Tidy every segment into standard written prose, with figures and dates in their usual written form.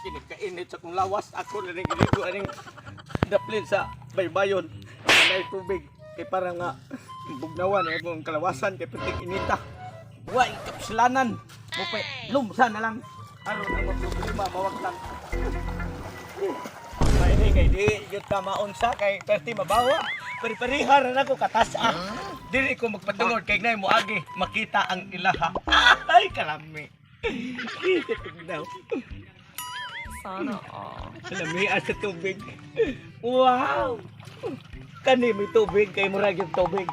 Kinikainit sa kong lawas. Ako na rin giligo aning daplin sa baybayon. Walay tubig. Kay para nga bugnawan ay akong kalawasan kay perting inita. Wa kapsilanan. Mupay lumsa na lang. Aron ang problema mawag lang. Maini kay di gyud ta maunsa kay perti mabawa. Pari-pariha ra nako katas ah. Dili ko magpatungod kay gnay moagi makita ang ilaha. Ay kalami. Tugnaw. Sana all. Lamia sa tubig. Wow! Kani may tubig kay murag yung tubig.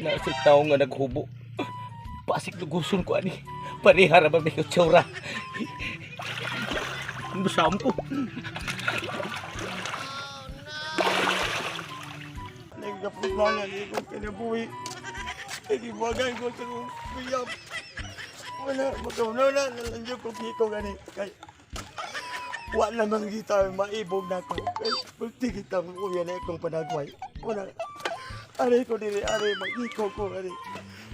Nasa tao nga naghubo. Pasig luguson ko ani. Pareha ra ba may kutsura? Basam ko. Nagkapusanan ko kinabuhi. Nagiwagan ko sa kong biyap. Wala, magkauna na lang yun kung kiko gani. Kay, wa namang kita maibog na ko. Kay, pagti kita mo kuya na ikong panagway. Wala. Aray ko diri, aray, magiko ko, aray.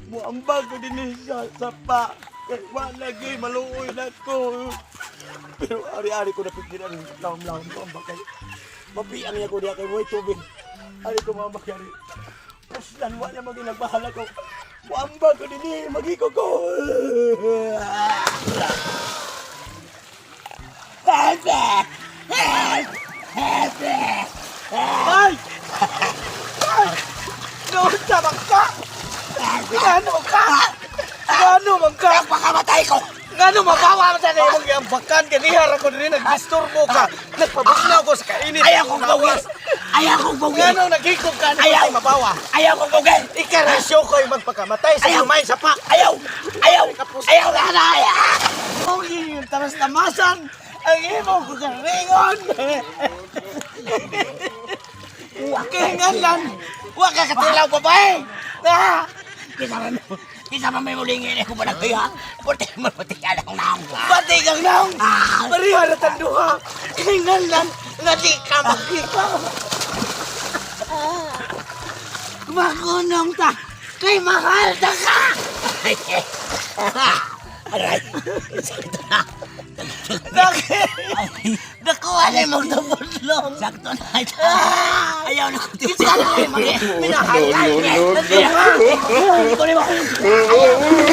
Muambag ko din sa sapa. Kay, wa lagi, maluoy na ko. Pero ari-ari ko napikiran, laom-laom ko ang bakay. Mapiang niya ko diya kay way tubig. Ari ko mga bakyari. Puslan, wa na maging nagbahala ko. Muamba ko din eh, magiko ko. Ay! Ay! Noon sa bangka! Ngano ka? Ngano man ka? Pakamatay ko! Ngano mabawa man sa imong giambakan kaniha ra ko diri nagdisturbo ka. Nagpabugnaw ko sa kainit. Ayaw kong bugi! Ayaw kong bugi! Ngano naghigog ka na Ayaw! ay mabawa? Ayaw kong bugi! Ikarasyo ko ay magpakamatay sa Ayaw! lumay sa pa. Ayaw! Ayaw! Ayaw na na! Okay, yung tamas-tamasan ang imong kagaringon. Kingalan, wa ka katilaw babae. Ah! Kisa man may muling ini ko panagay ha? Porte mo pati alang naong ha? Pati kang naong! Pareha na tanduha! Kingalan nga di ka makita! Magunong ta! Kay mahal ta ka! Aray! Sakto na! Nakuha na yung magdabudlong! Sakto na ito! Ayaw na ko Isa na yung Minahalay! No, no, no, no. Ayaw!